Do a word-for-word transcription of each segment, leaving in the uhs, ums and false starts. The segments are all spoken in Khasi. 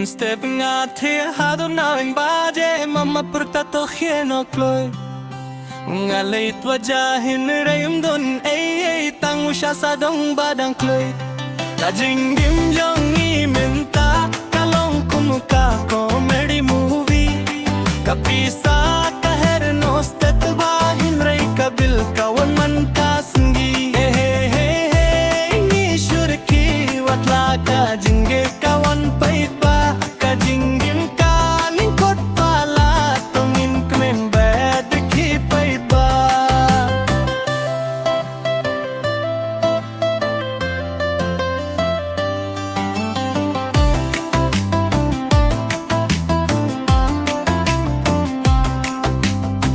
Step nga thie haduh nine baje, mama pyrta to khie noh kloi. Nga leit wajah hynrei ym don ei ei, tang u sha sawdong ba dang kloi. Ka jingim jong ngi mynta ka long kum ka comedy movie. Ka pisa ka her noh stet ba, hynrei ka bil ka wan man ka sngi. He he he he, ngi shu rkhie wat la ka jingeh ka wan peit ba. Ka jingim ka lyngkot palat, to ngin kmen bad rkhie peit ba.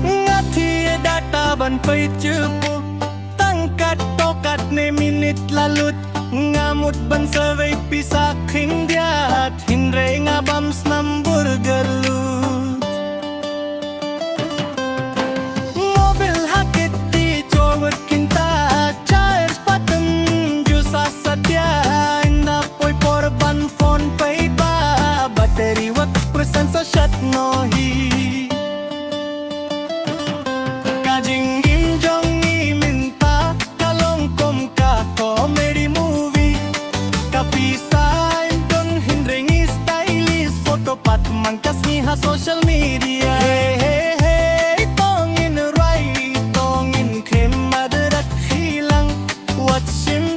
Nga thie data ban peit jingpyrkhat, tang katto katne minit la lut. Nga mut ban survey pisa khyndiat, hynrei nga bam snam burger lut. Mobil ha kti jowet kynta, charge patem ju sa satia. Ynda poi por ban phone peit ba, battery wat percent sa shat noh hi. Ka jingim jong ngi mynta ka long kum ka comedy movie. Ka pisa ym don hynrei ngi stylish, photo pat man ka sngi ha social media. Hey hey hey, to ngin rwai, to ngin khlem bad rkhie lang. Wat shim